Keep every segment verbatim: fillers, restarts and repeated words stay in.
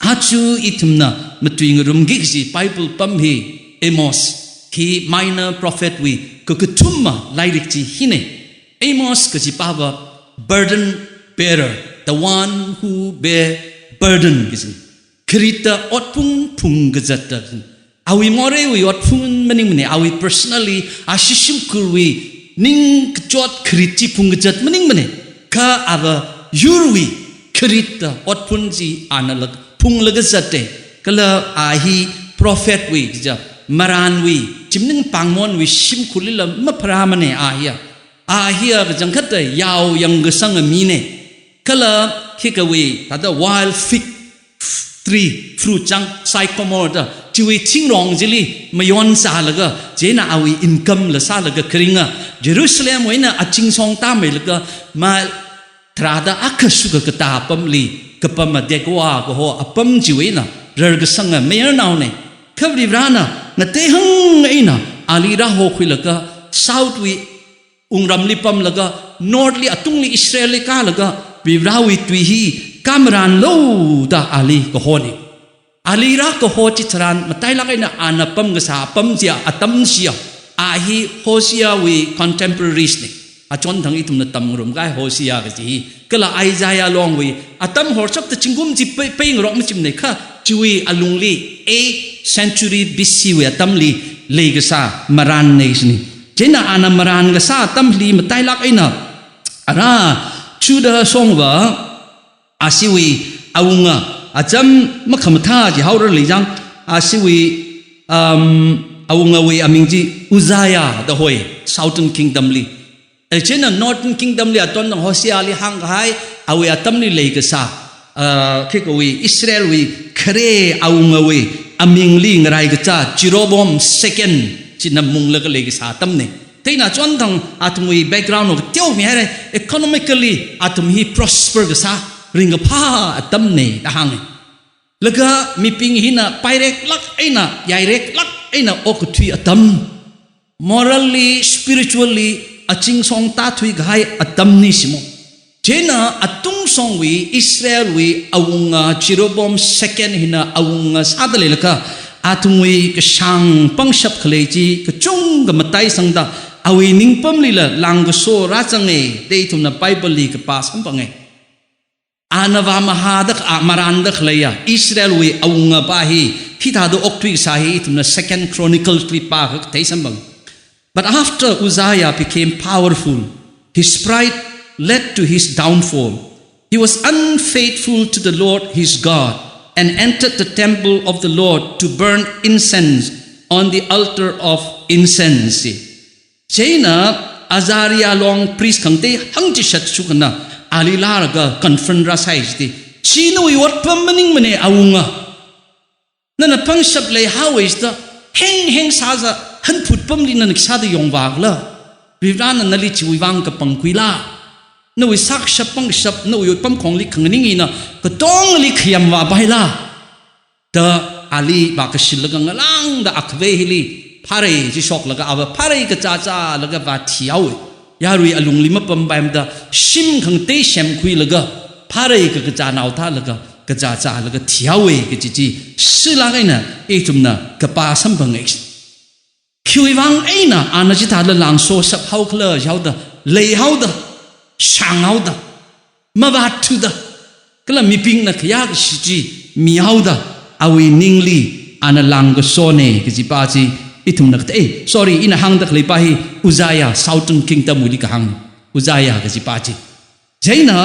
Aja ithumna matuingarumki kaji Bible pam hi Amos, hi minor prophet wui kakathuma lairik chi hina. Amos kajipa va burden bearer, the one who bear burden kaji. Kharita otphung phungkazata. Awui moreiwui otphung maningmana, awui personally, ashi shimkhurwui ningkachot kharit chi phungkazat maningmana. Kha ava yurwui kharita otphung chi ana lak phunglaga zatta. Kala a hi prophet wui kaja, marānwui, chimning pāngmonwui shimkhurlila mapharāmana a hiya. A hiya kachangkhatta yao yangkasanga mina. Kala khikawui, thāda wild fig tree, fruit chang, sycamore da, chiwui thingrong chili mayon sālaga, chieina awui income la sālaga kharinga, Jerusalemwui eina aching songta meilaga, mile tharāda akha shuka katā apamli, kapama Tekoa kaho apam chiwui eina, rarkasanga mayarnaona. Kha Varivarana, ngateihang eina, ali rāhokhuilaga, south wui wungramli pamlaga, north li atungli Israelli kālaga, Varivarawui tui hi kamarānlu da ali kahona. Ali rākaho chitharan matailak eina ana pamkasā apam chiya, atam chiya, a hi Hoseawui contemporaries na. Achonthang ithumna tamngarumkahai Hosea kaji hi. Kala Isaiah longwui, atam horshapta zingkum chi pei, peingarok machimana kha, chiwui alungli eighth century B C wui atamli leikasā marānna shina. Chieina ana marān kasā atamli matailak eina, ara Judah shongva, ashiwui awunga, acham makhamathā chi haora lei chang, ashiwui, um, awungawui aming chi Uzziah da hoi, Southern Kingdom li. Eh, chieina Northern Kingdom li aton dang Hoseali hāngkahai, awui atamli leikasā, ah, khikawui Israelwui khare awungawui amingli ngarai kachā Jeroboam second china munglaga leikasā atamna. Chieina chonthang athumwui background wui teomihaira, economically athum hi prosper kasā, ringkaphā atamna da hānga. Laga mibing hina paireklak eina, yaireklak eina okathui atam. Morally, spiritually, aching songta thuikahai atamna shimo. Chieina atungshongwui Israelwui awunga Jeroboam second hina awunga sāda leilakha, athumwui kashāng pangshap khalei chi kachungkha mataisangda awui ningpamlila lāngkaso rāzanga da ithumna Bible li kapā samphanga. Ana vāmahāda, a, marānda khaleiya Israelwui awungapa hi, hithāda okthuikasā hi ithumna Second Chronicles li pākha theisāmphange. But after Uzziah became powerful, his pride led to his downfall. He was unfaithful to the Lord his God and entered the temple of the Lord to burn incense on the altar of incense. Chieina Azariah long priest khangatei hāngchishat shukhana, ali lālaga confront rāsai jida. Chi nawui otpam maningmana awunga. Nana pangshap leihaowa jida, heng heng sāza hanphut pamli nana khisāda yongvākhala. Varivarana nali chiwui vang kapangkhuila. Nawui sākashap pangkashap, nawui otpam khongli khanganing hina, katongali khayamvāpaila. Da ali vākashilaga ngalāngda akhavei hili pharei chi shoklaga ava pharei kachāchālaga vāthihaowa. Yarui alungli mapampaimada shim khangatei semkhuilaga pharei kakachānao thālaga kachāchālaga thihaowa kaji chi shilak eina ithumna kapā samphanga. Khiwui vang eina ana chithāda lāngsoshap haokhala jihaoda, leihaoda, shānghaoda, mavātthuda, kala mibingna khayākashi chi mihaoda, awui ningli ana lāngkasona kajipa chi ithumna kate, eh, sorry, ina hāngda khaleipa hi Uzziah, Southern Kingdom wuili kahāng, Uzziah kajipa chi. Chieina,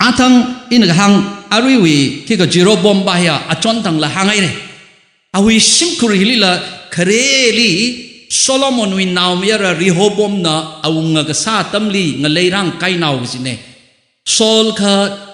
athang ina kahāng aruiwui khikha Jeroboampa hiya achonthangla hānghaira. Awui shimkhur hilila khareli Solomonwui naomayara Rehoboamna awunga kasā atamli ngalei rāngakainao kajina. Saul kha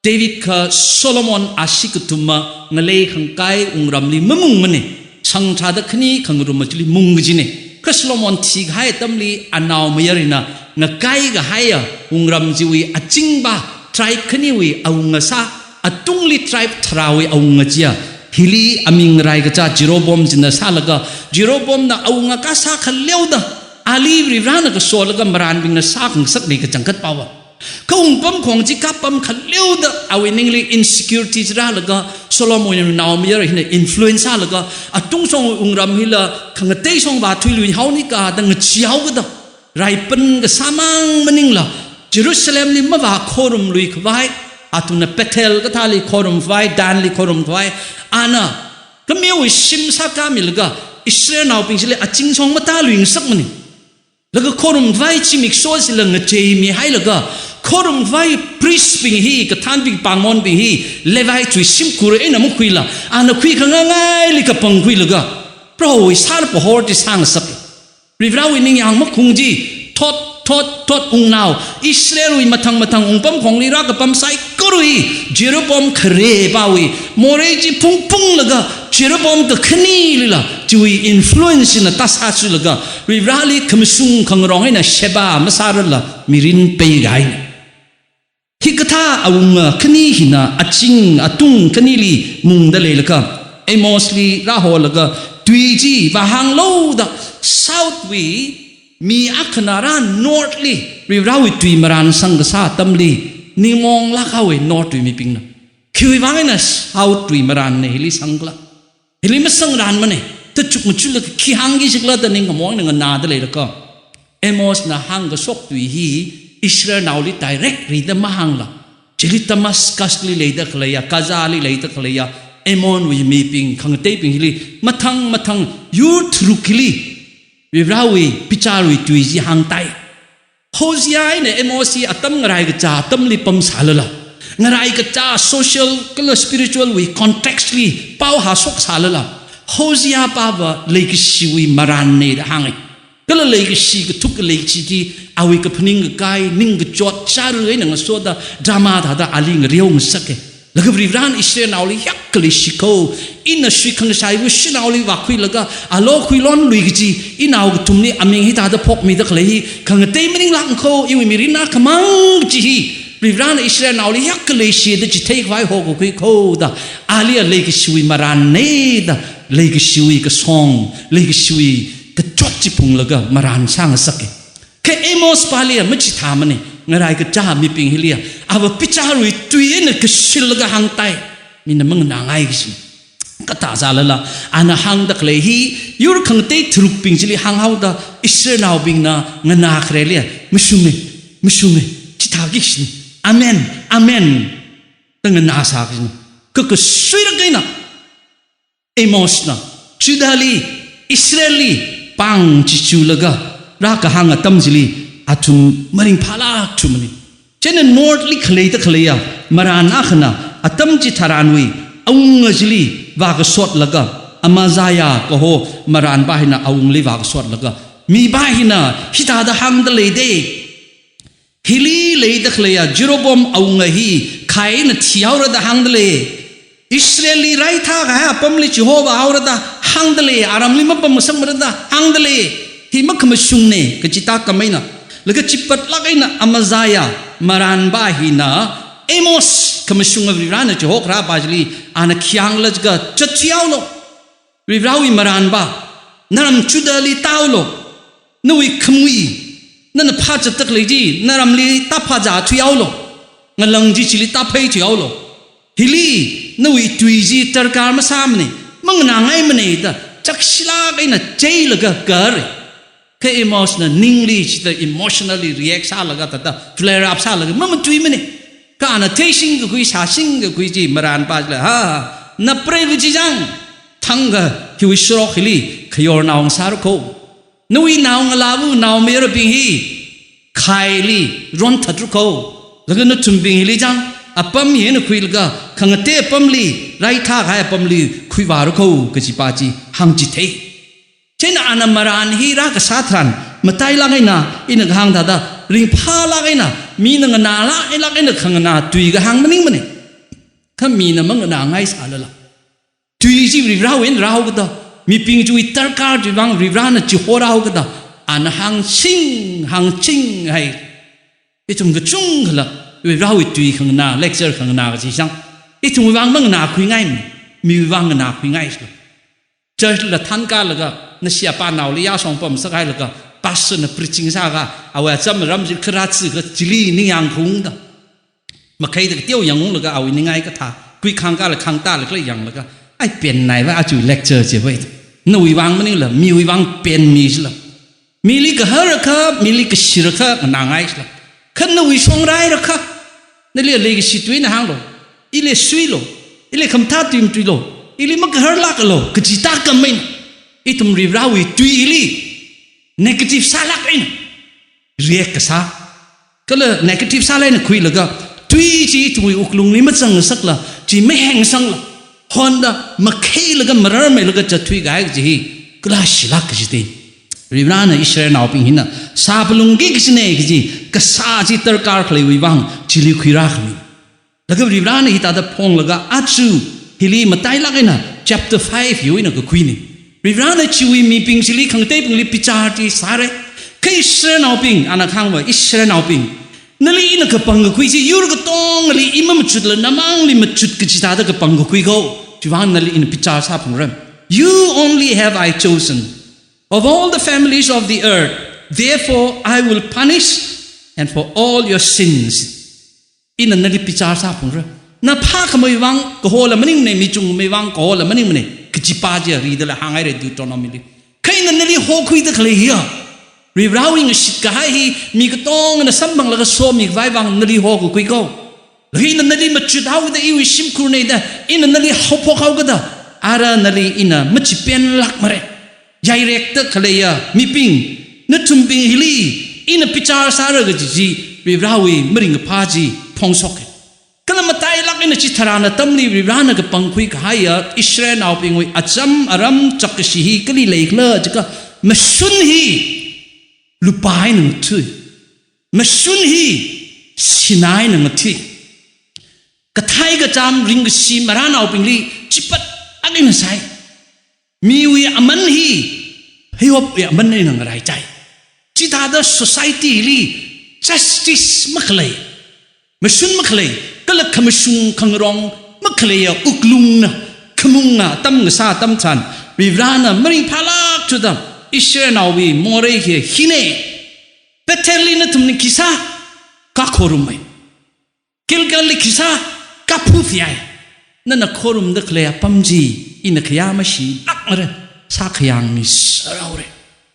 David kha Solomon ashi kathuma ngalei khangakai wungramli mamungmana. Shang tharāda khani khangarum chili mung kajina. Kha Solomon thikahai atamli anaomayarana ngakai kahaiya wungram chiwui achingva tribe khaniwui awunga sā, atungli tribe tharāwui awunga chiya. Hili aming raikacha Jeroboam china sālaga, Jeroboamna awunga kasā khaleoda, ali Varivarana kasolaga marānbingna sākhangasakna kachangkhat pava. Kha wungpamkhong chi kapam khaleoda awui ningli insecurity chi rālaga, Solomon naomayara hina influence sālaga, atungshong wungram hila khangatei shongva thuiluihaonika da ngacheehaokada, raipan kasāmang maningla, Jerusalemli mavākhorumlui khavai, athumna Bethel kathāli khorumkhavai, Danli khorumkhavai, ana khamewui shim sākāmilaga, Israelnaobing chili achingshong matāluingasakmana. Laga khorumkhavai zimiksho chila ngacheimihailaga, khorumkhavai priest bing hi, kathānbing pāngmonbing hi, Levi tui shimkhur eina makhuila, ana khuikhangangaili kapangkhuilaga, Prohowui sāra pahor chi sāngasak. Varivarawui ningyāng makhung chi, thot, thot, thot wungnao, Israelwui mathang mathang wungpamkhongli rākapam saikora hi, Jeroboam kharepawui morei chi phungphunglaga, Jeroboam kakhanilila, chiwui influence na tāsāsulaga, Varivarali khamashung khangarong eina sheba masārala mirin peikahaina. Hikathā awunga khani hina aching atung khanili mungda leilakha, Amosli rāholaga tui chi vāhānglu da, south wui mi akhana rā north li Varivarawui tui marān sangkasā atamli ningmonglāk haowa north wui mibingna. Khiwuivang eina south wui marānna hili sangkhala? Hili masangrānmana, tachuk machukla khi hāngki jikhala da ningkhamong eina nganāda leilakha, Amosna hāngkashok tui hi Israelnaoli direct rida mahāngla, chili Damascusli leida khaleiya, Gazali leida khaleiya Ammonwui mibing khangateibing hili mathang mathang yur tharuk hili Varivarawui bicharwui tui chi hāngtai. Hosea eina Amos hi atam ngaraikacha atamli pamsālala, ngaraikacha social kala spiritual wui context li pao hāshoksālala, Hosea pava leikashiwui marānna da hānga. Kala leikashi kathuk kaleichi chi awui kaphaning kakai, ningkachot, chara eina ngasoda drama thāda ali ngareongasaka. Laga Varivarana Israelnaoli hiyākha leishikho, ina shuikhangasaiwui shanaoli vākhuilaga, alo khuilonlui kaji, inao kathumli aming hithāda phokmida khalei hi khangatei maninglākmana kho, iwui mirin akhamang chi hi Varivarana Israelnaoli hiyākha leishida chitheikhavai hokakhui kho da, aliya leikashiwui marānna da, leikashiwui kasong, leikashiwui kachot chi phunglaga marān sāngasaka. Kha Amos paliya machithāmana, ngaraikacha mibing hiliya ava bicharwui tui eina kashilaga hāngtai, mina manganāngai kaji. Kathā sālala, ana hāngda khalei hi yur khangatei tharukbing chili hānghaoda, Israelnaobingna nganākhareliya, mashunga, mashunga, chithāki kajina. Amen, amen da nganāsā kajina. Kha kasuirak eina Amosna Judahli, Israelli pāng chichulaga rākahāng atam chili athum maringphālāk thumana. Chieina north li khaleida khaleiya marān akhana atam chitharanwui awunga chili vākasotlaga, Amaziah kaho marānpa hina awungli vākasotlaga, mipa hina hithāda hāngda leida, hili leida khaleiya Jeroboam awunga hi khai eina thihaora da hāngda lei. Israelli raithā kahai apamli chihova haora da hāngda lei. Aramli mapamngasakmara da hāngda lei. Hi makhamashungna kaji tākam eina, laga chipatlāk eina Amaziah marānpa hina Amos khamashunga Varivarana chihokharāpa chili ana khi hāngkhala jiakha, chat thuihaolu. Varivarawui marānpa, naram Judahli tāhaolu. Nawui khamui, nana phāzatda khalei chi naramli tāphāzā thuihaolu. Ngalang chi chili tāphei thuihaolu. Hili nawui tui chi darkar masāmana, manganāngaimana da chakshilāk eina cheilaga kare. Kha Amosna ningli chithāda emotionally react sālaga, thāda flare up sālaga mamatuimana. Kha ana theishingkakhui, shāshingkakhui chi marānpa chila, ha, napreiva chi chang, thangkha hiwui shorok hili khayornao ngasāra kho. Nawui naongalāva naomayarabing hi khaili ronthatru kho. Laga nathumbing hili chang, apam hi eina khuilaga khangatei apamli, raithā kahai apamli khuivāra kho kajipa chi hāngchithei. Chieina ana marān hi rākasā tharan, matailāk eina, ina kahāng thāda, ringphālāk eina, mina nganālāk eina khanganā tui kahāng maningmana. Kha mina manganāngaisālala, tui chi Varivarāwui eina rāhaokada, mibing chiwui darkar chiwui vang Varivarāna chihorāhaokada, ana hāngching, hāngchinghai. Ithum kachungkhala Varivarāwui tui khanganā, lecture khanganā kachi chang, ithumwui vang manganākhuingaimana, miwui vang nganākhuingaisāla. Church la thānkālaga, nashi apānaoli yāshong pamsakhailaga, pastor na preaching sākha, awui acham aram chi kharā chi kha chili ningyāng khaungda, makhaida kateo yangunglaga awui ningai kathā, khuikhangkala khangtālaga yanglaga, ai pennaiva aja lecture chiva. Nawui vang maningla, miwui vang penmisāla. Mili gahar akha, mili kashir akha nganāngaisāla. Kha nawui shongrai rakha, nali leikashi tuina hānglu, ili suilu, ili khamathā tui matuilu, ili magaharlāklu kaji tākam eina, ithum Varivarāwui tuili negative sālāk eina react kasā. Kala negative sālāk eina khuilaga, tui chi ithumwui wuklungli mazangngasakla, chi mahengsangla, honda makheilaga mararmeilaga zatthuikahai kaji hi, kala shilāk kaji te. Varivarāna Israelnaobing hina sāphalungki kajina kaji, kasā chi darkar khaleiwui vang chili khuirākhami. Laga Varivarāna hithāda phonglaga aja hili matailāk eina chapter five hiwui eina kakhuina. Varivarāna chiwui mibing chili khangateibingli bichar chi sāra. Kha Israelnaobing, ana kahāngva Israelnaobing, nali ina kapangkakhui chi yur katongali i mamachutla namangli machut kaji thāda kapangkakhui ko. Chiwui vang nali ina bichar sāphalungra. You only have I chosen of all the families of the earth. Therefore I will punish and for all your sins. Ina nali bichar sāphalungra. Na phākhameiwui vang kahola maningmana, mi chungmeiwui vang kahola maningmana kajipa chi ridala hānghaira Deuteronomy li. Kha ina nali hokhuida khalei hiya, Varivarāwui ngashitkahai hi mi katongana samphanglaga somikhavai vang nali hokakhui ko. Laga ina nali machuthaoda iwui shimkhurna da ina nali haophokhaokada, ara nali ina machipenlākmara. Yairekda khaleiya mibing, nathumbing hili ina bichar sāra kaji chi Varivarāwui maringkaphā chi phongshoka. Kala matailāk eina chitharan atamli Varivarāna kapangkhui kahaiya Israelnaobingwui acham aram chakkashi hi kali leikhala jiakha, mashun hi lupā eina ngathui, mashun hi sinā eina ngathui, kathai kacham ringkashi marānaobingli chipat akha eina sai. Miwui aman hi hiyopwui aman eina ngaraichai. Chithāda society li justice makhalei, mashun makhalei, kala khamashung khangarong makhaleiya wuklungna khamunga atam kasā atam tharan, Varivarāna maringphālāk thuda Israelnaowui morei hi hina. Bethelli nathumna khi sā, kakhorummei. Gilgalli khi sā, kaphuphihai. Nana khorumda khalei apam chi ina khayā mashilākmara, sākhayang mi sāraora.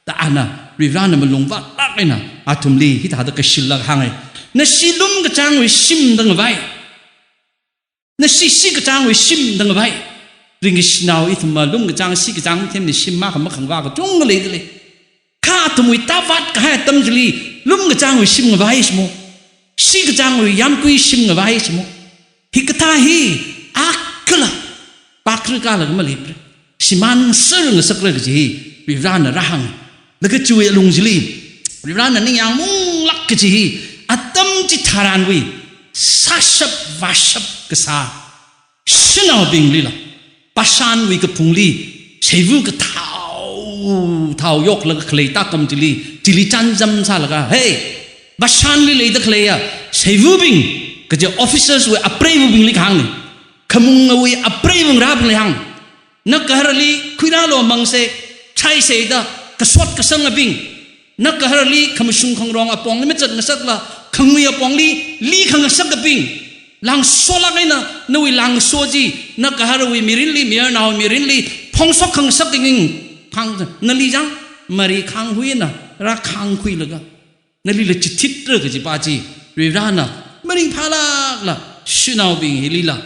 Da ana Varivarāna malung vātlāk eina athumli hithāda kashilāk hānga. Nashi lumkachāngwui shim da ngavai. Nashi shikachāngwui shim da ngavai. Ringkashinao ithumva lumkachāng shikachāng themna shim makha makhangva kachungkha leidalei. Kha athumwui tāvātkahai atam chili lumkachāngwui shim ngavai shimo, shikachāngwui yamkui shim ngavai shimo. Hikathā hi akhala pakri kala maleimara. Shimān sāngasakra kaji hi Varivarāna rāhānga. Laga chiwui alung chili Varivarāna ningyāng munglāk kaji hi, atam chitharanwui sāshap vāshap kasā shanaobinglila, Bashanwui kaphungli, seivu kathao thao yoklaga khalei tākam chili, chili chānjam sālaga, hey, Bashanli leida khaleiya seivubing, kaje officers wui apreivabingli kahāngna, khamungawui apreiva ngarābingli hāng, nagaharali khuirālu mangse, chaiseida kasot kasangabing, nagaharali khamashung khangarong apongli mazatngasakla, khangui apongli likhangasakabing, langsolāk eina nawui langso chi nagaharwui mirinli, mayarnao mirinli phongshok khangasak ning, khang nali chang mari khanghuina rākhangkhuilaga, nalila chithitra kajipa chi Varivarāna maringphālākla shanaobing hilila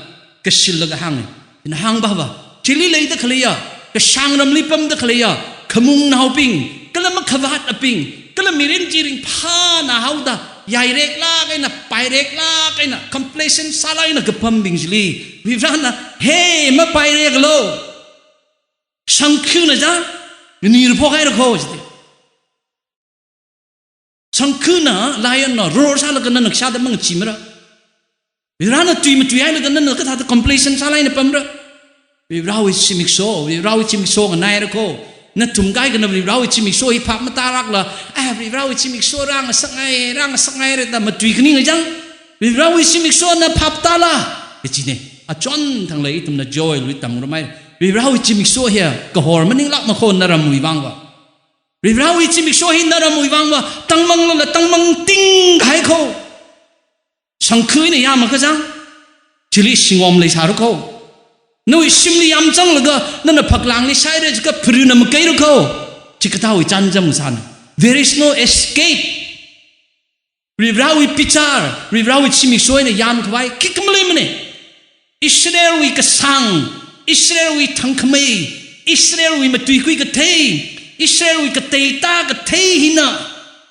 kashilaga hānga. Ina hāngpava, chili leida khaleiya, kashāngramli pamda khaleiya khamungnaobing, kala makhavātabing, kala mirin chi ringphāna haoda, yaireklāk eina, paireklāk eina, complacent sālāk eina kapambing chili Varivarāna, hey, mapairekalu. Shangkhuna chang, Nganui phok haira kho, jite. Shangkhana, lion na, roar sālaga nana kashāda mangachimara. Varivarana tui matuihailaga nana kathāda complacent sālāk eina pamra. Varivarawui zimiksho, Varivarawui zimiksho nganaira kho. Nathum kaikhana Varivarawui zimiksho hi phap matālākla, ah, Varivarawui zimiksho rāngasakngai, rāngasakngaira da matuikhaning kajang. Varivarawui zimikshona phap tāla, kajina. Achon thangla ithumna Joel wui tamngarumhai. Varivarawui zimiksho hiya kahor maninglākma kho naramwui vangva. Varivarawui zimiksho hi naramwui vangva, tangmanglala tangmang tingkahai kho. Shangkha eina yāma kajang, chili shingom leisāra kho. Nawui shimli yāmzanglaga, nana phaklangli shāhaira jiakha phariuna makeira kho. Chikathāwui chānjam sāna. There is no escape. Varivarawui bichar, Varivarawui zimiksho eina yāmkhavai khikha maleimana. Israelwui kasāng, Israelwui thangkhamei, Israelwui matuikui kathei, Israelwui kateitā kathei hina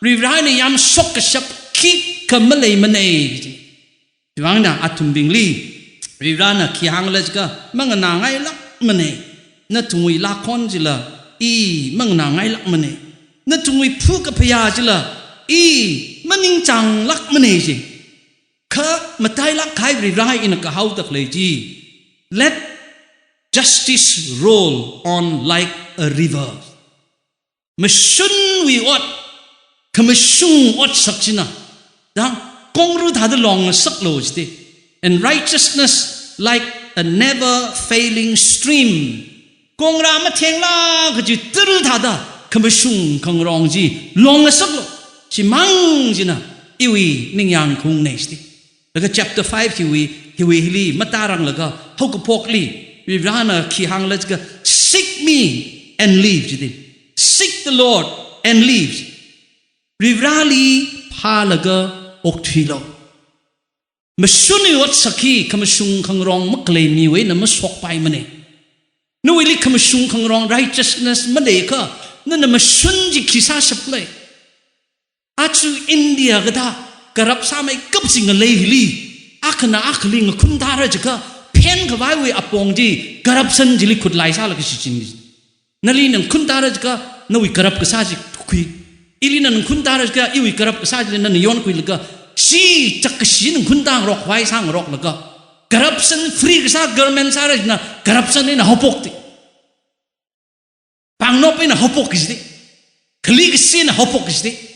Varivarana yāmshok kashap khikha maleimana, kaji. Chiwuivangna athumbingli Varivarana khi hāngla jiakha manganāngailākmana. Nathumwui lākhon chila i manganāngailākmana. Nathumwui phu kaphayā chila i maningchānglākmana, ji. Kha matailāk kahai Varivara ina kahaoda khalei chi, let justice roll on like a river. Mashunwui ot, khamashung otsak china, dang, kongru thāda longngasaklu, jite. And righteousness like a never failing stream. Kongra mathenglā kaji tara thāda khamashung khangarong chi longngasaklu. Chimang china iwui ningyāng khaungna, jite. Laga chapter five hiwui, hiwui hili mataranglaga, haokaphokli Varivarana khi hāngla jiakha, "Seek me and live," jite. "Seek the Lord and live." Varivarali phālaga okthuilu. Mashunwui otsak hi khamashung khangarong makhalei miwui eina mashokpaimana. Nawuili khamashung khangarong righteousness maleiakha, nana mashun chi khi sāshapla? Aja India kathā corrupt sāmeikap chi ngalei hili, akhana akhali ngakhuntāra jiakha, phenkhavaiwui apong chi corruption chili khutlai sālaga shichin. Nali ngakhuntāra jiakha, nawui corrupt kasā chi khui. Ili nana ngakhuntāra jiakha, iwui corrupt kasā chili nana yonkhuilaga, chi chak kashi ngakhuntāngarok khavai sāngaroklaga, corruption free kasā government sāra jina, corruption eina haophokta. Pāngnop eina haophok kajite. Khali kashi eina haophok kajite.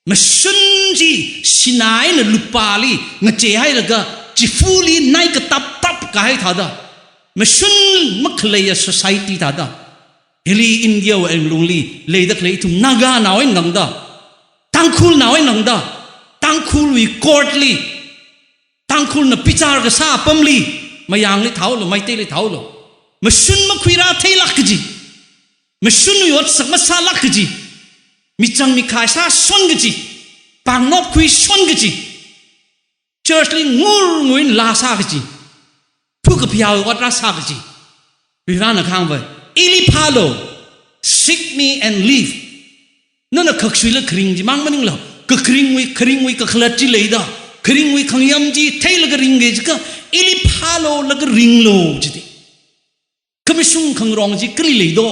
Mashun chi sinā eina lupāli ngacheihailaga, chifuli nai kataptap kahai thāda, mashun makhaleiya society thāda, hili Indiawui alungli leida khalei ithum Naganao eina tangda, Tangkhulnao eina tangda, Tangkhulwui court li, Tangkhulna bichar kasā apamli, Mayangli thāhaolu, Meiteili thāhaolu, mashun makhuirā theilāk kaji, mashunwui otsak masālāk kaji, michang mikhai sāshon kaji, pāngnop khuishon kaji, church li ngurnguin laa sā kaji, phu kaphayāwui ot rāsā kaji, Varivarana kahāngva, ili phālu, "Seek me and live." Nana khakshuila kharing chimang maningla, kakharingwui, kharingwui kakhalat chi leida, kharingwui khangayam chi theilaga ringki jiakha, ili phālu laga ringlu, jite. Khamashung khangarong chi kali leido?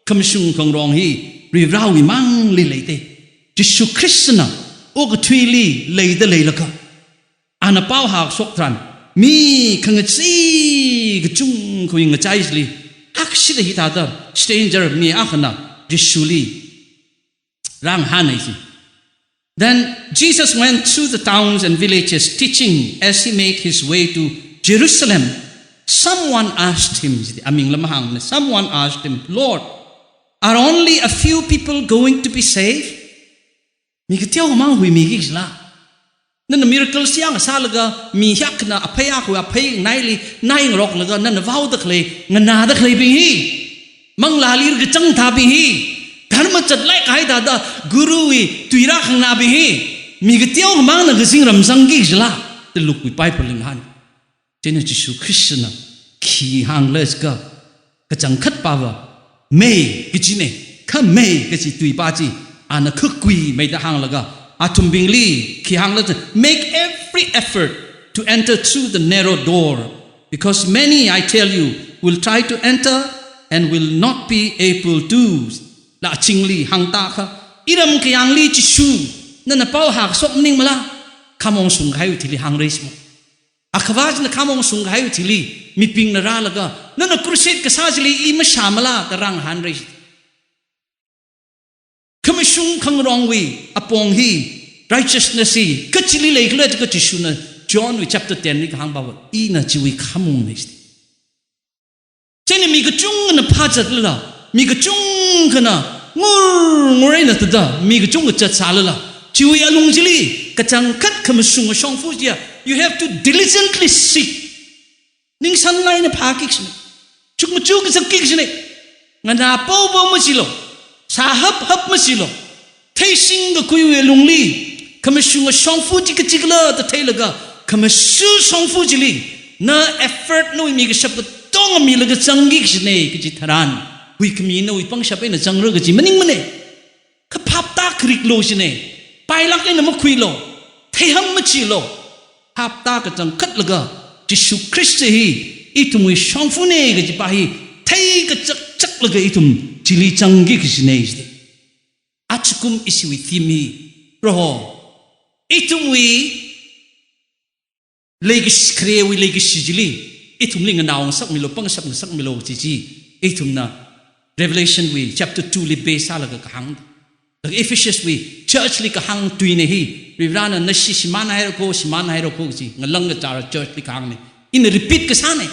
Khamashung khangarong hi Varivarawui mangli leite. Jishu Khristana okathuili leida leilakha, ana pao hāshok tharan, mi khangachee kachungkhawui ngachaili, akshida hithāda stranger mi akhana Jishuli rāngahāna, ji. Then Jesus went through the towns and villages, teaching. As he made his way to Jerusalem, someone asked him, ji, amingla mahāngna, someone asked him, "Lord, are only a few people going to be saved?" Mi kateomang huimiki kajila? Nana miracle siyang sālaga, mi hiyākhana aphei akhawui aphei nganaili naingaroklaga, nana vaoda khalei, nganāda khaleibing hi, manglāli kachang thābing hi, dharma zatlai kahai thāda, guruwui tui rākhanganābing hi, mi kateomangna kazingram zangki kajila, da Luke wui Bible li ngahān. Chieina Jishu Khristana khi hāngla jiakha, kachangkhat pava, mei kajina, kha mei kaji tuipa chi, ana khakuimeida hānglaga, athumbingli khi hāngla jiakha, "Make every effort to enter through the narrow door, because many, I tell you, will try to enter and will not be able to. La chingli hāngtākha, iram kayāngli Jishu, nana pao hākashok maningmala, khamong shungkahaiwui thili hāngra shimo. Akhava china khamong shungkahaiwui thili, mibingna rālaga, nana crusade kasā chili i mashāmala, da rāngahānra shi. Khamashung khangarongwui apong hi, righteousness hi, kachili leikhala jiakha Jishuna Johnwui chapter ten li kahāng pava, ina chiwui khamongna shi. Chieina mi kachungkhana phāzatlala, mi kachungkhana ngur ngur eina thāda, mi kachungkha zatsālala, chiwui alung chili, kachangkhat khamashunga shongfa chiya, you have to diligently seek. Ningsānglāk eina phāki kashina. Chukmaja kazakki kashina. Nganā popo machilo. Sāhap hap machilo. Theishing kakhuiwui lungli, khamashunga shongfa chi kachikhala da theilaga, khamashung shongfa chili, na effort nawui mikashap katonga milaga zangki kashina, kaji tharan, huikhami nawui pangshap eina zangra kaji maningmana. Kha phaptā khariklu shina, pailāk eina makhuilu, theiham machilo. Phaptā kachangkhatlaga, Jishu Khrista hi, ithumwui shongfana kajipa hi, theikachakchaklaga ithum chili zangki kashina. Ajakum ishiwui theme hi, Proho, ithumwui leikashi, kharewui leikashi chili, ithumli nganāngasakmilu, pangshap ngasakmilu, chi chi, ithumna Revelation wui chapter two li base sālaga kahāng. Laga Ephesus wui church li kahāng tuina hi, Varivarana nashi shimānhaira kho, shimānhaira kho chi, ngalang kachara church li kahāngna. Ina repeat kasāna.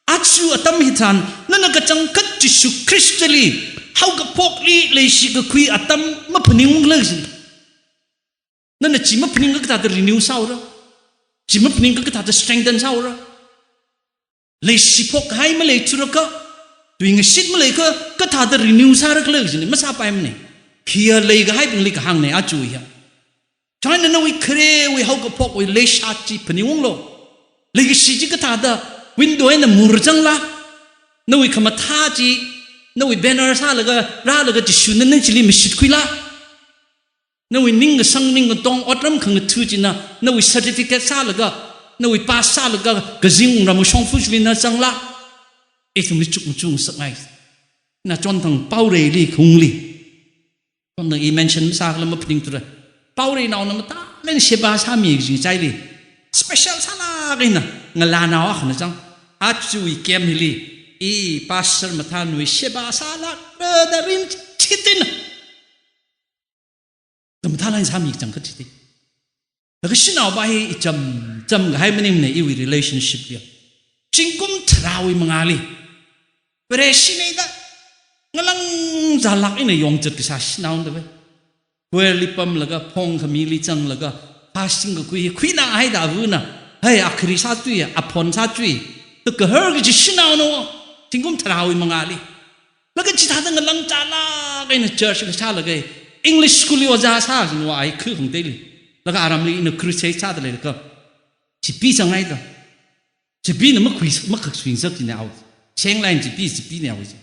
Aja atam hitharan, nana kachangkhat Jishu Khristali, haokaphokli leishi kakhui atam maphaningungla shi. Nana chi maphaningakha kathāda renew sāhaora? Chi maphaningakha kathāda strengthen sāhaora? Leishi phokhai maleithurakha, tuingashit maleikha, kathāda renew sārakhala kajina, masāpaimana. Hiya leikahaibingli kahāngna aja hiya. China nawui kharewui haokaphokwui leishat chi phaningunglu. Leikashi chi kathāda window eina murchangla. Nawui khamathā chi, nawui banner sālaga, rālaga Jishuna nang chili mashitkhuila. Nawui ningkasang ningkatong otram khangatha china, nawui certificate sālaga, nawui pass sālaga, kazing ramwui shongfa chili na zangla. Ithumli chukmajung ngasakngai. Na chonthang Paoreili khungli. Chonthang i mention masākhala maphaningthura. Paoreinaona mathālāk eina sheba sāmi kajing chaili. Special sālāk eina, ngalānao akhana zang. Ajawui camp hili, i pastor mathānwui sheba sālākra da rinchitheina. Tam thalai sāmi kachangkhat chite. Laga shanaopa hi i cham, chamkahai maningmana iwui relationship ya. Zingkum tharāwui mangāli. Vareshina da. Ngalang zālāk eina yongzat kasā shanao da bai. Choir li pamlaga, phongkhamili zanglaga, fasting kakhui hi khuinā haida avana. Hai, akhari sāthui, aphon sāthui. Tukahar kaji shanaona. Zingkum tharāwui mangāli. Laga chithāda ngalang zālāk eina church kasālaga, English school li ojā sā kajina ai khu khangateili. Laga aramli ina crusade sāda leilaga. Chipi zangngaida. Chipina makhui, makhaksui ngasakchina au. Shenglai chipi, chipina au chi.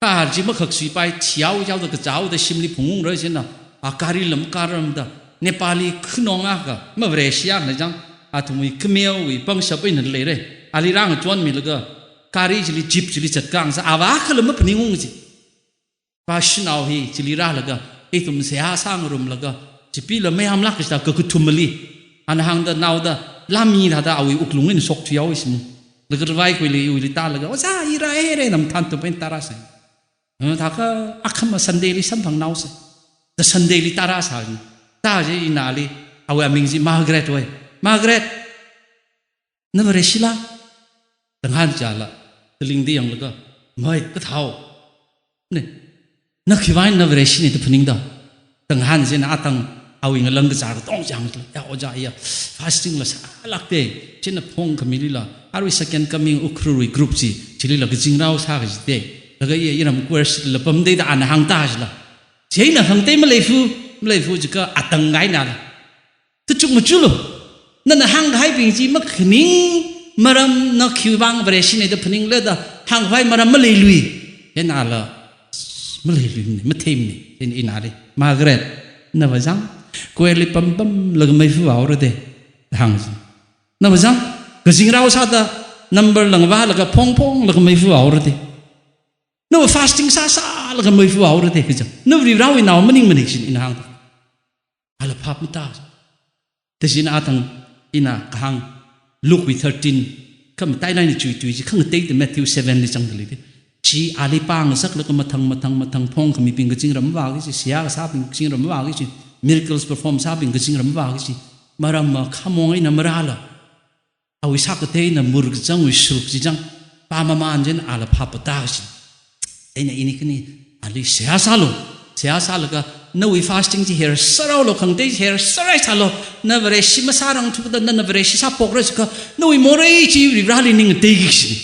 Kahar chi makhaksuipai thiao yaoda kazāhaoda shimli phungungra china. A gari lam karamda. Nepali khanong akha, mavareshi akhana zang. Athumwui khameowui pangshap eina leira. Ali rāngachonmilaga, gari chili, jeep chili zatkang sā, ava akhala maphaningung chi. Pashanao hi chili rālaga, ithum seihā sāngarumlaga, chipila mayamlāk kachida kakathumali. Ana hāngda naoda, lāmi thāda awui wuklung eina shokthuihaowa shim. Laga ravai khuili iwuili tālaga, ojā, i rāhaira, namathan tup eina tārāsai. Thākha akhama Sunday li samphangnaosa. Da Sunday li tārāsai. Tāji ina ali, awui aming chi Margaret wai. Margaret, na vareshila? Da ngahānchila, da lingda yanglaga, mai, kathāo. Ne, na khiwuivang na vareshina da phaningda? Da ngahānchina atang awui ngalang kazār katong chang, ya ojā ya, fasting la sālākte, china phongkhamilila, arui Second Coming Ukhrulwui group chi, chilila kazingrao sā kajite, laga ya iram choir la pamde da ana hāngda chila. Chieina hāngte maleifu, maleifu jiakha atang ngainala. Tachuk machuklu. Nana hāngkahaibing chi makhaning maram na khiwuivang vareshina da phaningla da hāngkhavai maram maleilui. Enala maleiluimana, matheimana. En inali. Margaret, nava zang. Choir li pampamlaga meifuhaora de. Hāng chi. Nava zang. Kazingrao sāda number langva laga phongphonglaga meifuhaora de. Nawui fasting sāsālaga meifa haora da kaja. Nawui Varewui nao maningmana kajina ina hāng. Ala phap mata. Tachin athang ina kahāng Luke wui thirteen, kha matailāk eina chuitui chi khangateida Matthew seven li zangda lei da. Chi ali pāngasaklaga mathang, mathang, mathang phongkhamibing kazingram vāki kaji, seihā kasābing kazingram vāki kaji, miracles perform sābing kazingram vāki kaji. Maram makhamong eina marāla, awui sākatheina mur kachangwui shuruk chi zang, pāmamān chieina ala phap mata kaji. Eina ini khani ali seihā sālu, seihā sālaga nawui fasting chi her sāraolu, khangatei chi her sārai sālu, na Vareshi masārangthuda, nana Vareshi sāpokra sākha, nawui morei chi Varivarali ning ngateiki kaji.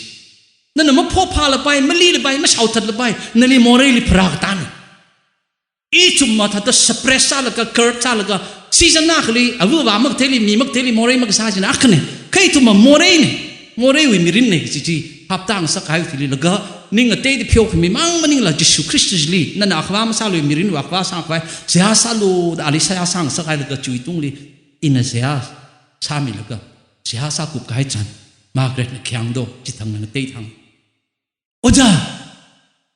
Nana maphopha lapai, mali lapai, mashaothat lapai, nali moreili pharā katāna. Ithum mathāda suppress sālaga, curb sālaga, season akhali, ava avā makatheili, mi makatheili, morei makasā china akhana. Kha ithum ma moreina, moreiwui mirinna kaji chi phap tāngasak kahai thili laga, ning ngateida pheokhami mang maningla Jishu Khrista chili, nana akhava masālu, mirinwui akhava sākhavai, seihā sālu da ali seihā sāngasak kahailaga chuitungli, ina seihā sāmilaga, seihā sākup kahai chān, Margaret na khayang do, chithang na ngatei thang. Ojā,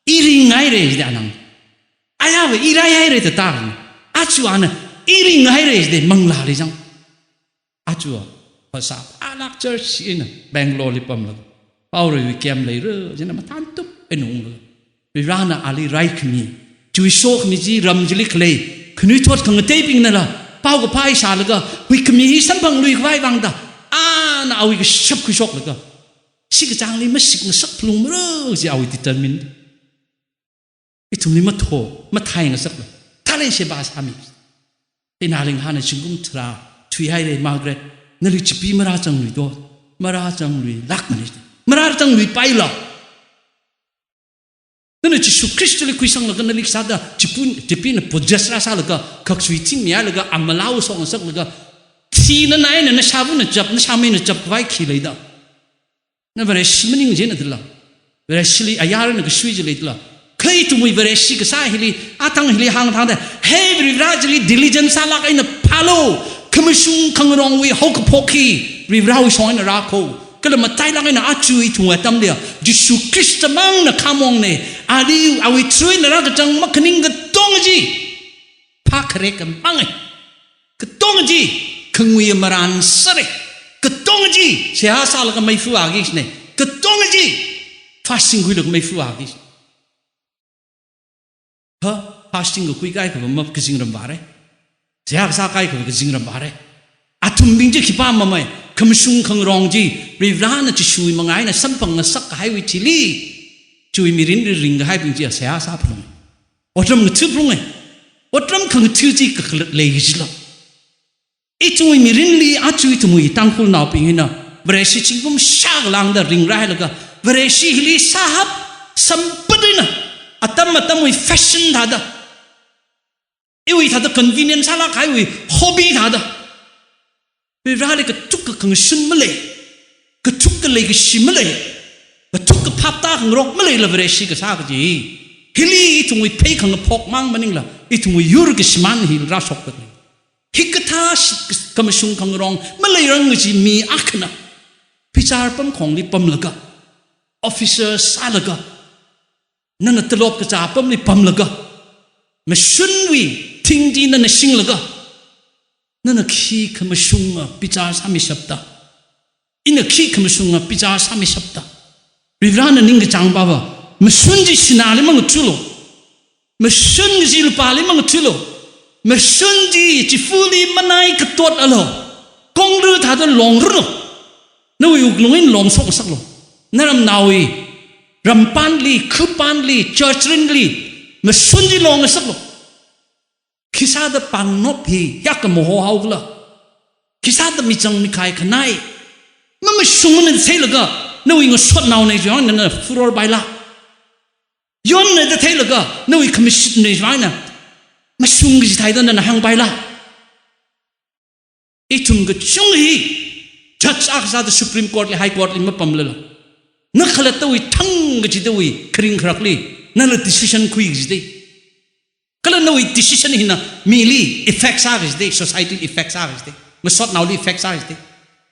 i ringahaira jida nang. Ayāva i raihaira da tāranu. Aja ana i ringahaira jida manglāli zang. Aja, phasā alak church eina Bangalore li pamlaga, Paoruiwui camp leira jina mathāntup eina unglaga, Varivarana ali raikhami, chiwui sokhami chi ram chili khalei khanuithot khangateibingnala paokaphā shālaga, huikhami hi samphangluikhavai vangda, ana awui kashap khuishoklaga, shikachāngli mashikngasak phalungmara kaji awui determine. Ithumli matho, matheingasakla, talent sheba sāmi. Ina Linghana zingkum tharā thuihaira Margaret, nali chipi marāzanglui do, marāzangluilākmana. Marāzangluipaila, nana Jishu Khristali khuisanglaga nali sāda chipun, chipina possess rāsālaga, khaksui thingmihailaga, amalaosong ngasaklaga, thina naina nashāvana chap, nashāmeina chapkhavai khi leida. Na Vareshi maning china dala, Vareshili ayarna kasui chi leidala. Kha ithumwui Vareshi kasā hili, athang hili hāngthangda, he Varivara chili diligent sālāk eina phālu, khamashung khangarongwui haokaphok hi Varivarawui shong eina rākho. Kala matailāk eina aja ithumwui atamli, Jishu Khrista mangna khamongna, ali awui through eina rākachang makhaning katonga chi phākhare kamangai. Katonga chi khangui marān sāra. Katonga chi seihā sālaga meifa vāki kajina. Katonga chi fasting khuilaga meifa vāki. Ha, fasting kakhui kaikhava makazingram vāra. Seihā kasā kaikhava kazingram vāra. Athumbing chi khipā mamai, khamashung khangarong chi, Varivarana Jishuwui manga eina samphangngasak kahaiwui thili, chiwui mirinli ringkahaibing chi seihā sāphalunga. Otram ngatha phalunga. Otram khangatha chi kakhalat lei kajila. Ithumwui mirinli aja ithumwui Tangkhulnaobing hina Vareshi zingkum shākha lāngda ringrailaga, Vareshi hili sāhap sampat eina, atam atamwui fashion thāda, iwui thāda convenience sālāk kahaiwui hobby thāda, Varivarali kathuk kakhangshun malei, kathuk khalei kashi malei, kathuk kaphap tākhangarok maleila Vareshi kasā kaji. Hili ithumwui phei khangaphok mang maningla, ithumwui yur kashimān hi rāshokta lei. Hikathā shit khamashung khangarong maleirang kaji mi akhana, bichar pamkhongli pamlaga, officer sālaga, nana talop kachā apamli pamlaga, mashunwui thing chi nana shinglaga, nana khi khamashunga bichar sāmishapta, ina khi khamashunga bichar sāmishapta, Varivarana ningkachāng pava, mashun chi sināli mangathulu, mashun chi lupāli mangathulu, mashun chi chifali manai katot alo, kongru thāda longrulu. Nawui wuklung eina lomshok ngasaklu. Naramnaowui rampānli, khupānli, church rinli, mashun chi long ngasaklu. Khisāda pāngnop hi yaka moho haokhala, khisāda michang mikhai khanai, mamashungmana theilaga, nawui ngasotnaona chiwui eina nana furor paila, yonna da theilaga, nawui khamashitna chiwui eina mashung kaji theida nana hāngpaila. Ithum kachung hi judge akha sāda Supreme Court li, High Court li mapamlala, na khalattawui thang kachidawui kharing kharakli nala decision khui kajidei. Kala nawui decision hina mili effect sā kajidei, society li effect sā kajidei, ngasotnaoli effect sā kajidei.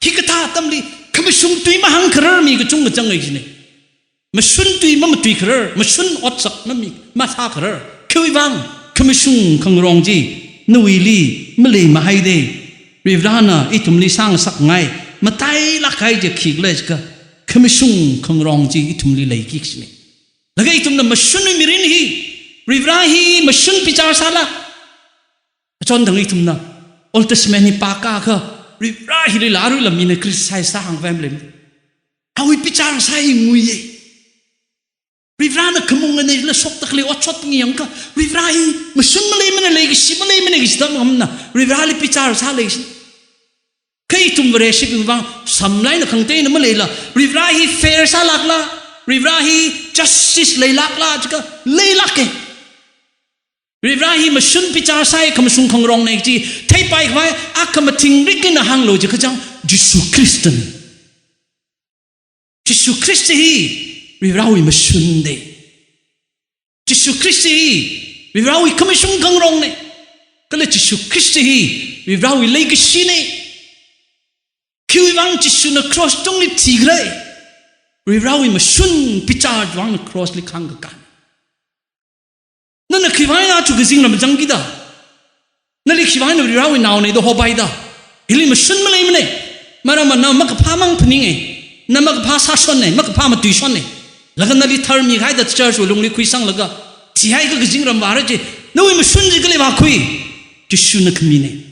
Hikathā atamli khamashung tui mahāngkharar mi kachungkha zangngai kajina. Mashun tui mamatui kharar, mashun otsak mami, masā kharar. Khiwui vang, khamashung khangarong chi, nawuili, maleimahai de. Varivarana, ithumli sāngasakngai, matailāk kahai chi khikhala jiakha, khamashung khangarong chi, ithumli leiki kajina. Laga ithumna mashun mirin hi, Varivara hi mashun bichar sāla. Achon thang ithumna, Old Testament hi pākakha, Varivara hilila aruila mina criticize sāhāng vang lem. Awui bichar sā hi nguiya. Varivarana khamung anei la shoktak lei otshot ngi yangkha, Varivara hi mashun maleimana leikashi maleimana kaji tam ngamna, Varivarali bichar sālei kaji. Kha ithum Vareshibing vang, samlaina khangateina maleila, Varivara hi fair sālākla, Varivara hi justice leilākla, jiakha leilāka. Varivara hi mashun bichar sāi khamashung khangarong nei kaji, theipai khavai, a khamathingrik eina hānglu jiakha chang, Jishu Khristana. Jishu Khrista hi Varivarawui mashun de. Jishu Khrista hi Varivarawui khamashung khangarong ne. Kala Jishu Khrista hi Varivarawui leikashine. Khiwui vang Jishuna cross tungli thikhala? Varivarawui mashun bichar vang crossli khāngkakān. Nana khiwuivang aja kazingram zangkida? Nali khiwuivang Varivarawui naone da hopaida? Hili mashun maleimane. Maramva na makaphā mang phaninge. Na makaphā sāshonne, makaphā matuishonne. Laga nali tharmi kahaida church wui lungli khuisanglaga, thihaiakha kazingram vāra chi, nawui mashun chi kali vākhui? Jishuna khamine.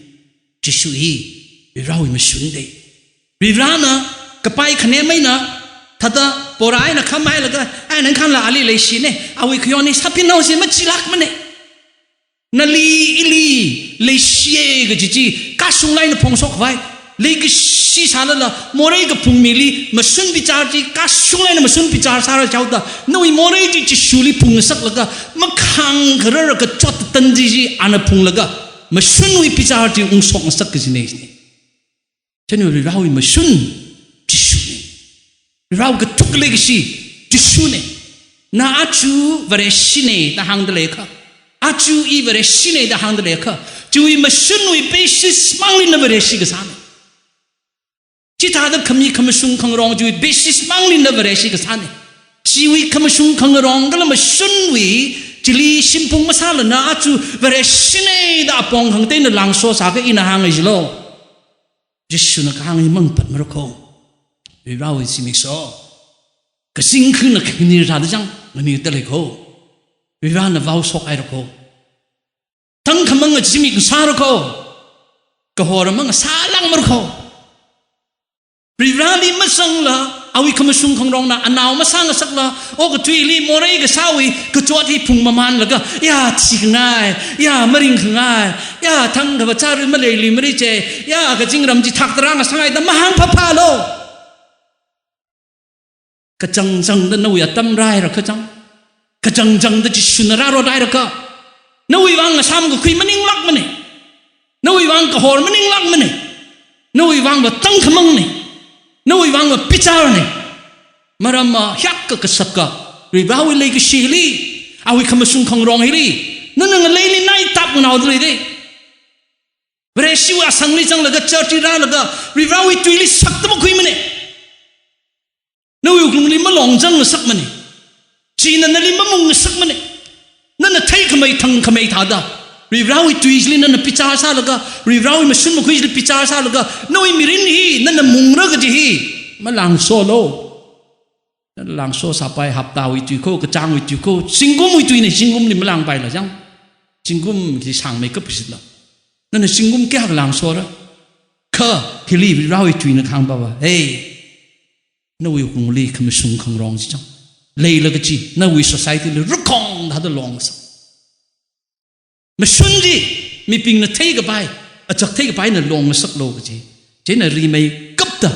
Jishu hi Varivarawui mashun de. Varivarana kapai khanem eina, thāda pora eina khamhailaga, ai nang khanla ali leishine, awui khayon hi sāpinhaose machilākmane. Nali ili leishiye kaji chi, kashunglaina phongshok khavai, leikashi sālala, morei kaphung mili, mashun bichar chi, kashunglaina mashun bichar sāra chaoda, nawui morei chi Jishuli phungngasaklaga, makhāng kharar kachot tandi chi ana phunglaga, mashunwui bichar chi ungshokngasak kajine. Chieina Varivarawui mashun Jishune. Varivara kathuk leikashi Jishune. Na aja Vareshine da hāngda leiakha, aja i Vareshine da hāngda leiakha, chiwui mashunwui basis mangli na Vareshi kasāne. Chithāda khami khamashung khangarong chiwui basis mangli na Vareshi kasāne. Chiwui khamashung khangarong kala mashunwui chili shimphung masāla na aja Vareshine da apong khangateina langso sāakha ina hāngngai jilo. Jishuna kahāng hi mangpatmara kho. Varivarawui zimiksho. Kazing khana khani rāda chang, nganida lei kho. Varivarana vaoshokhaira kho. Thangkhamang zimik sāra kho. Kahor mang sālāngmara kho. Varivarali mazangla, awui khamashung khangarongna anao masāngasakla, okathuili morei kasāwui kachot hi phungmamanlaga, ya thikhangai, ya maringkhangai, ya thangkha vāchāra maleili mari che, ya kazingram chi thaktarang sangai da mahāngphaphālu. Kachangchangda nawui atam rāhairakha chang, kachangchangda Jishuna rārot hairakha, nawui vang ngasam kakhui maninglākmane. Nawui vang kahor maninglākmane. Nawui vangva thangkhamangne. Nawui vangva bicharne. Maramva hiyākha kasaka Varivarawui leikashili, awui khamashung khangarong hili, nana ngaleili naitap nganaoda lei de. Vareshiwui asangli zanglaga church li rālaga Varivarawui tuili sakta makhuimane. Nawui wuklungli malongzangngasakmane. China nali mamungngasakmane. Nana theikhamei thangkhamei thāda, Varivarawui tui chili nana bichar sālaga, Varivarawui mashun makhui chili bichar sālaga, nawui mirin hi nana mungra kaji hi malāngsolu. Nana lāngso sāpai haptawui tui kho, kachāngwui tui kho, zingkumwui tuine, zingkumli malāngpaila chang. Zingkum chi sāngmeikap kashitla. Nana zingkum kayākha lāngsora? Kha hili Varivarawui tuina kahāng pava, hey, nawui wuklungli khamashung khangarong chi chang, leila kaji, nawui society li rukhong thāda longsak. Mashun chi mibingna theikapai, achak theikapaina longngasaklu kaji. Chieina rimeikapta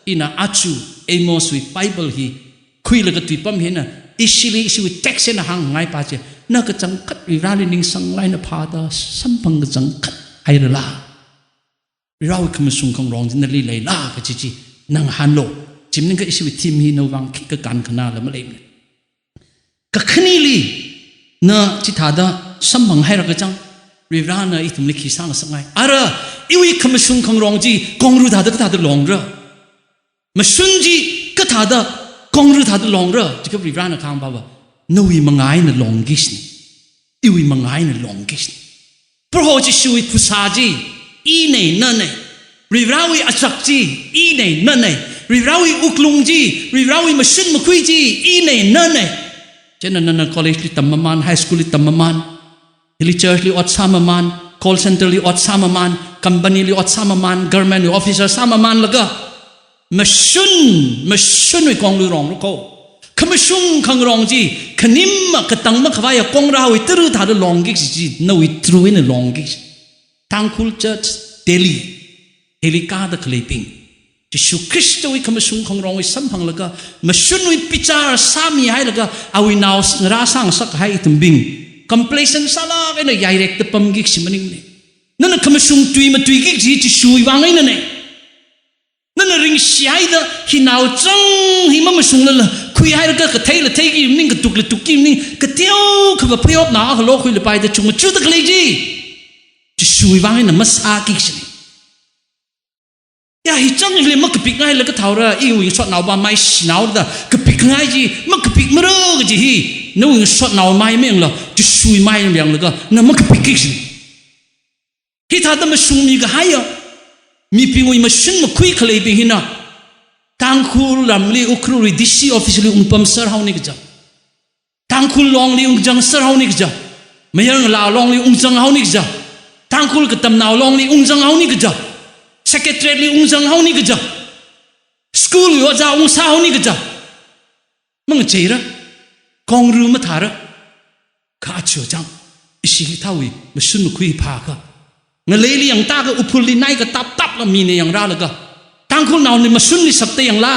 ina aja Amoswui Bible hi khuilaga tuipam hina, ishili, ishiwui text eina hāngngai pa chi, na kachangkhat Varivarali ningsanglāk eina phāda samphang kachangkhat hairala? Varivarawui khamashung khangarong chi nali leila kaji chi ngahānlu. Chi maningakha ishiwui theme hi nawui vang khikha kankhanāla maleimane. Kakhaneli, na chithāda samphang hairakha chang, Varivarana ithumli khi sāngasakngai? Ara, iwui khamashung khangarong chi kongru thāda kathāda longra? Mashun chi kathāda Kongru thāda longra, jiakha Varivarana kahāng pava, nawui mangā eina longki kajina. Iwui mangā eina longki kajina. Proho Jishuwui phasā chi, inei nanei. Varivarawui azak chi, inei nanei. Varivarawui wuklung chi, Varivarawui mashun makhui chi, inei nanei. Chieina nana college li tammamān, high school li tammamān, hili church li ot sāmamān, call center li ot sāmamān, company li ot sāmamān, government li officer sāmamānlaga, mashun, mashunwui konglu rongra ko. Khamashung khangarong chi, khanim ma katang makhavaiya kongrāwui tara thāda longki kaji chi, nawui tara eina longki kaji. Tangkhul Church, Delhi, hili kāda khaleibing, Jishu Khristawui khamashung khangarongwui samphanglaga, mashunwui bichar sāmihailaga, awui nao s-, ngarā sāngasakhai ithumbing, complacent sālāk eina yairekta pamki kaji maningnei. Nana khamashung tui matuiki kaji Jishuwui vang einanei. Nana ringshi haida, hi nao chang hi mamashunglala, khuihailaga katheila theiki maning, katukla tukki maning, kateokha va phayopna akha lokhuilapai da chungmajada khalei chi, Jishuwui vang eina masāki kajinei. Ya, hi chang hili makapikngailaga thaora, iwui ngasotnao va maishinao da kapikngai chi, makapikmara kaji hi, nawui ngasotnao mai mayangla, Jishuwui mai yanglaga, na makapikki kajinei. Hithāda mashungmi kahaiya mibingwui mashun makhui khaleibing hina, Tangkhul ramli Ukhrulwui D C office li ungpamser haoni kaja, Tangkhul longli ungzangser haoni kaja, Mayar Ngala longli ungzang haoni kaja, Tangkhul Katamnao longli ungzang haoni kaja, secretariat li ungzang haoni kaja, school wui ojā ungsā haoni kaja, mangacheira, kongru mathāra. Kha aja chang, ishi hithāwui mashun makhui phākha, ngaleili yangtākha Uphulli nai katap tapla mina yangrālaga, Tangkhulnaoli mashunli sakta yangla,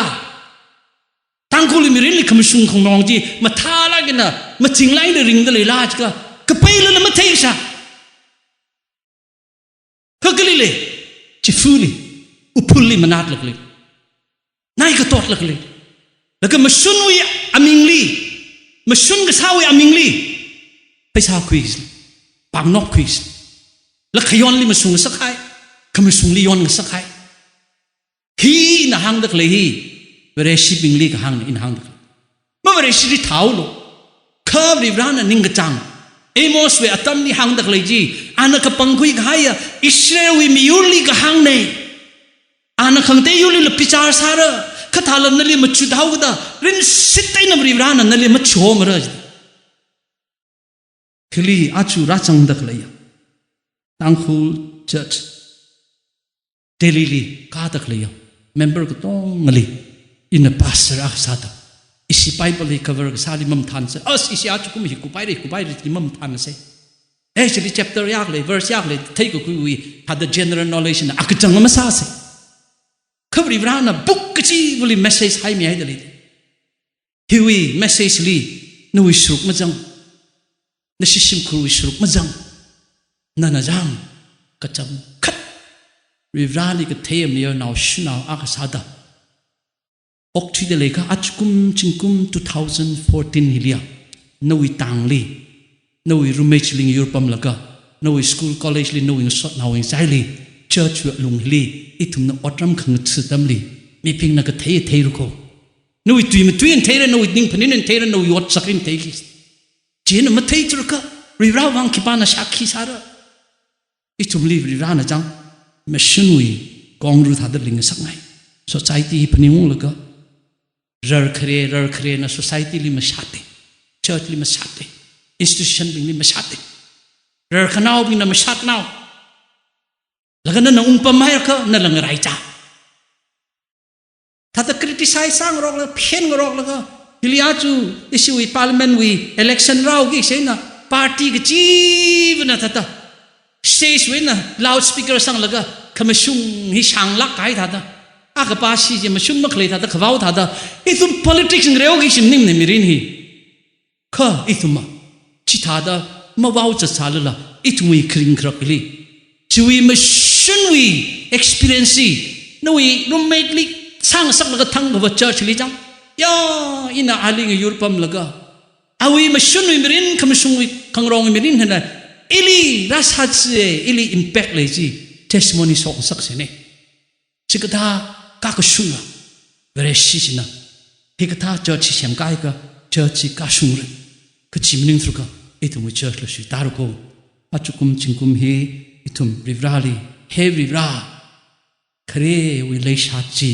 Tangkhulwui mirinli khamashung khangarong chi mathālāk eina, machingla eina ringda leila jiakha, kapeilala matheisa. Kha kali lei, Chifuli, Uphulli manatlāk lei, nai katotla khalei. Laga mashunwui amingli, mashun kasāwui amingli, pheisā khuisa, pāngnop khuisa. Laga khayonli mashung ngasakhai, khamashungli yon ngasakhai. Hi ina hāngda khalei hi, Vareshibingli kahāngna ina hāngda khalei. Mavareshili thāhaolu. Kha Varivarana ningkachāng, Amoswui atamli hāngda khalei chi, ana kapangkhui kahaiya Israelwui miyurli kahāngnei. Ana khangatei yurlila bichar sāra, kha thāla nali machut haokida, rinshit eina Varivarana nali machihomara ji. Hili aja rāzangda khaleiya Tangkhul Church, Delhili kāda khaleiya member katongali ina pastor akha sāda, ishi Bible hi cover kasāli mamathānsa. As ishi ajakum hi kupaira, kupaira chi mamathānsa. Eh, chili chapter yak lei, verse yak lei, theikakhuiwui, thāda general knowledge na akachang masāsa. Kha Varivarana book kachivali message haimihaida lei. Hiwui message li, nawui saruk mazang, nashi shimkhurwui saruk mazang, nana zang, kachangkhat Varivarali kathei mayarnao shanao akha sāda okthuida leikha ajakum zingkum two thousand fourteen hiliya, nawui tangli, nawui roommate li ngayur pamlaga, nawui school college li, nawui ngasotnao ngachaili, church wui alung hili, ithumna otram khangatha atamli, mibingna kathei theira ko. Nawui tui matui eina theira, nawui ning phaning eina theira, nawui otsak eina theiki. Chieina mathei chiakha, Varivara vang khipāna shākhi sāra. Ithumli Varivarana chang, mashunwui kongru thāda ling ngasakngai. Society hi phaningunglaga, rarkhare, rarkharena society li mashāte, church li mashāte, institution bingli mashāte, rarkhanaobingna mashātnao. Laga nana ungpamhaiakha, nala ngaraicha. Thāda criticize sāngaroklaga, phenngaroklaga, hili aja ishiwui parliament wui election rāhaoki kaji eina, party kachivana thāda, stage wui eina loudspeaker sanglaga, khamashung hi shānglāk kahai thāda, akha party chi mashun makhalei thāda, khavao thāda, ithum politics ngareoki kaji maningnei mirin hi. Kha ithumva, chithāda mavaochatsālala, ithumwui kharing kharakli, chiwui mashunwui experience hi, nawui roommate li sāngasaklaga thangkhava church li chang. Ya, ina ali ngayur pamlaga, awui mashunwui mirin, khamashungwui khangarongwui mirin hina, ili rāsāchi, ili impact lei chi, testimony shokngasaksa ne. Chikathā kakashunga, Vareshi china Hikathā church hi semkahaiakha, church hi kashungra kachi maningthuakha, ithumwui church la shuitāra ko. Achukum zingkum hi ithum Varivarali, he Varivara, kharewui leishat chi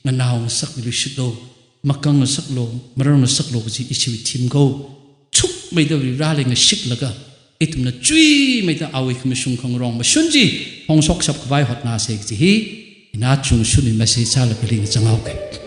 nganao ngasakmiluishitlu, makang ngasaklu, marar ngasaklu kaji ishiwui theme ko. Chukmeida Varivarali ngashiklaga, ithumna chuimeida awui khamashung khangarong mashun chi phongshokshap khavai hotnāsa kaji hi, ina chungshunwui message sālaga ringchang haoke.